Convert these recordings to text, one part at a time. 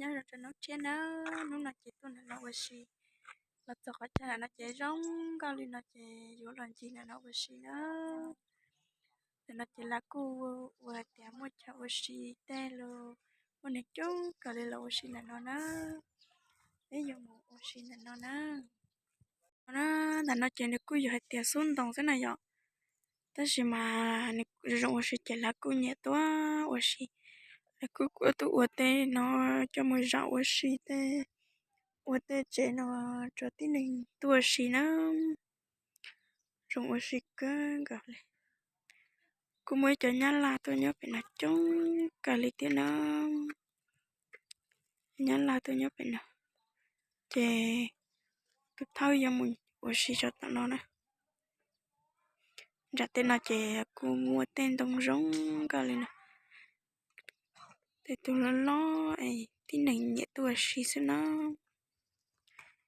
Nyob zoo rau hnub tshiab na, hnub no ces tuaj ntawm no ua si, los txog qhov chaw ntawm no ces zoo nkauj li no ces yuav los ncig ntawm no ua si na. Ntawm no ces lawv kuj ua hais tias muaj chaw ua si tej los muaj neeg coob kawg li los ua si ntawm no na. Peb yuav mus ua si ntawm no na. Ntawm no ces nws kuj yog hais tias xub ntoos xwb na yom, tab sis mas nws zoo ua si ces lawv kuj nyiam tuaj ua si. Lawv kuj tuaj ua tej no coj mus zam ua si tej, ua tej tsev no rau tib neeg tuaj ua si na. Zoo ua si kawg nkaus li. Kuj muaj ib cov nyab laj tuaj nyob pem no coob kawg li thiab na. Nyab laj tuaj nyob pem no, ces tus thawj yuav mus ua si rau tom no na. Nram tej no ces kuj muaj tej ntoo zoo nkauj li no. Tej tug loj loj es tib neeg nyiam tuaj ua si xwb na.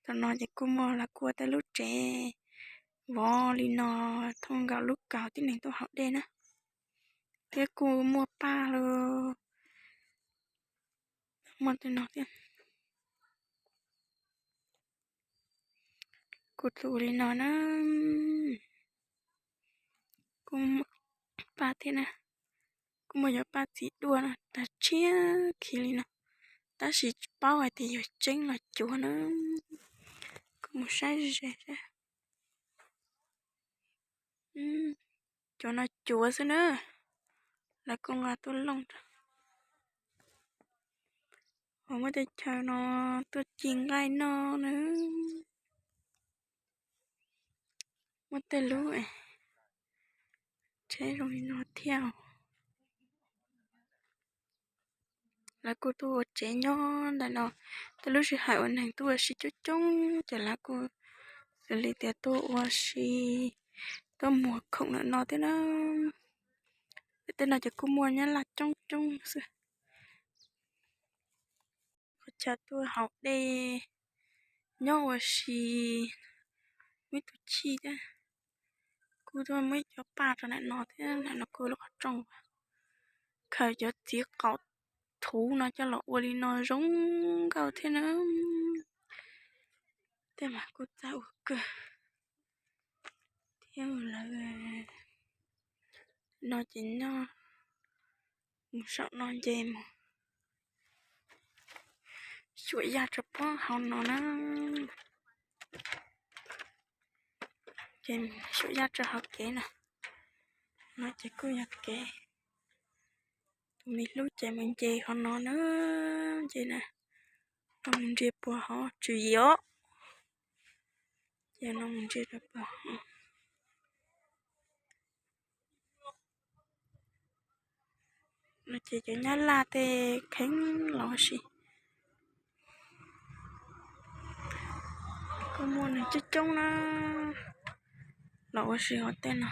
Tom no ces kuj muaj lawv kuj ua tej lub tsev vov li no, thoob nkaus lub kaus tib neeg tuaj haus dej na. Thiab kuj muaj paj los muaj tej no thiab. Kuj tus li no na, kuj muaj paj thiab na. Kuj muaj cov paj txiv duaj na, tag tshiab khiv li no, tab sis tsis paub hais tias yog tseeb los cuav na. Kuj mus saib ze saib. Cov no cuav xwb na, lawv kuj nqa tuaj looj rau. Ho muaj tej chaw no tuaj ci nqaij noj na. Muaj tej lub tsheb zoo li no thiab. Lawv kuj tuaj ua tsev nyob ntawm no. Tej lub sij hawm uas neeg tuaj ua si coob coob ces lawv kuj xws li tias tuaj ua si, tuaj muag khoom ntawm no thiab na. Tej no ces kuj muaj nyab laj coob coob xwb. Qhov chaw tuaj haus dej nyob ua si, muaj ib tug chij thiab. Kuj tuaj muaj ib cov paj rau ntawm no thiab, ntawm no kuj lub qhov rooj. Khaws cov txiv qaum thuv no coj los ua li no zoo nkauj thiab na. Tej mas kuj txaj ua kawg thiab lawm. No ces nyob mus saum no nce mus xyuam yaj rau pob hauv no na. Ces xyuam yaj rau hauv kev na. No ces kuj yog kev tus me hlub ces mus nce hauv no na. Nce na, no mus ntsia puag hauv tswv yim os. Ces no mus ntsia rau puag hauv. No ces cov nyab laj tej kheev los ua si. Kuj muaj neeg coob coob na, los ua si hauv tej no.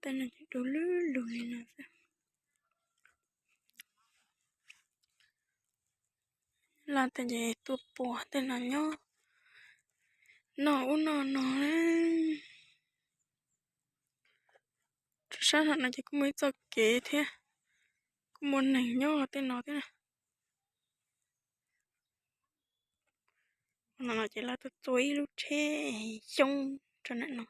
Tej no ces du lug lug li no xwb. Laj tej ces tuaj puag tej no nyob noj ub noj no. Rau sab no ces kuj muaj ib txoj kev thiab, kuj muaj neeg nyob tej no thiab. No ces lawv tuaj txua ib lub tsheb xyoob rau ntawm no.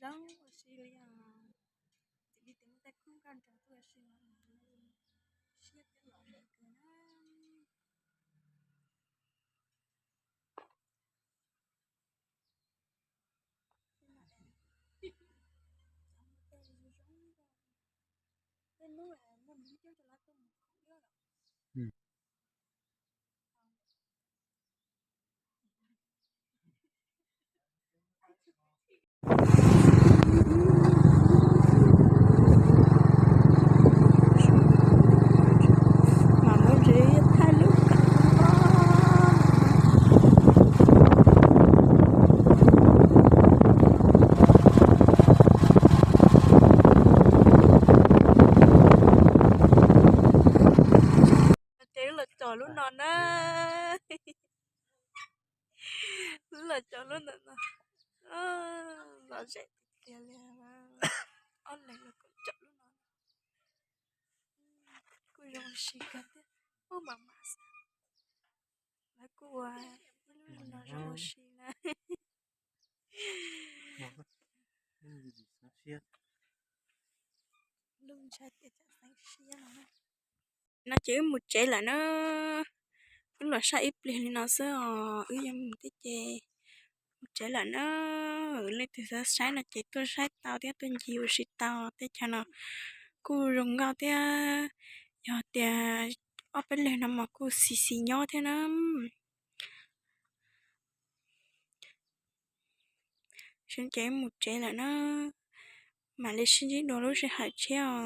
Zoo ua si li os. Tim li tim muaj tej khub nkauj nraug tuaj ua si no siab peb los zoo kawg na. Tej lub muaj nws coob rau lawv tuaj mus khoom ib yam. Mas muaj ntsev thaij lub kaum. Lom zem tiag tiag li. Ob leeg los kuj caum lub no. Kuj zoo ua si kawg thiab. Ub, mam mam xwb. Lawv kuj ua ib lub no zoo ua si na. Lub ntshai tias tsam xeeb siab no. No ces wb mus tsev lawm na. Wb los saib ib pliag li no xwb os, wb yuav mus thiab ces mus tsev lawm na. Leej twg xav saib no ces tuaj saib tau thiab tuaj ncig ua si tau. Teb chaws no kuj zoo nkauj thiab, yog tias ob peb leeg no mas kuj xis xis nyob thiab na. Sawv cev mus tsev lawm na, mam li sib ntsib dua lub sij hawm tshiab os.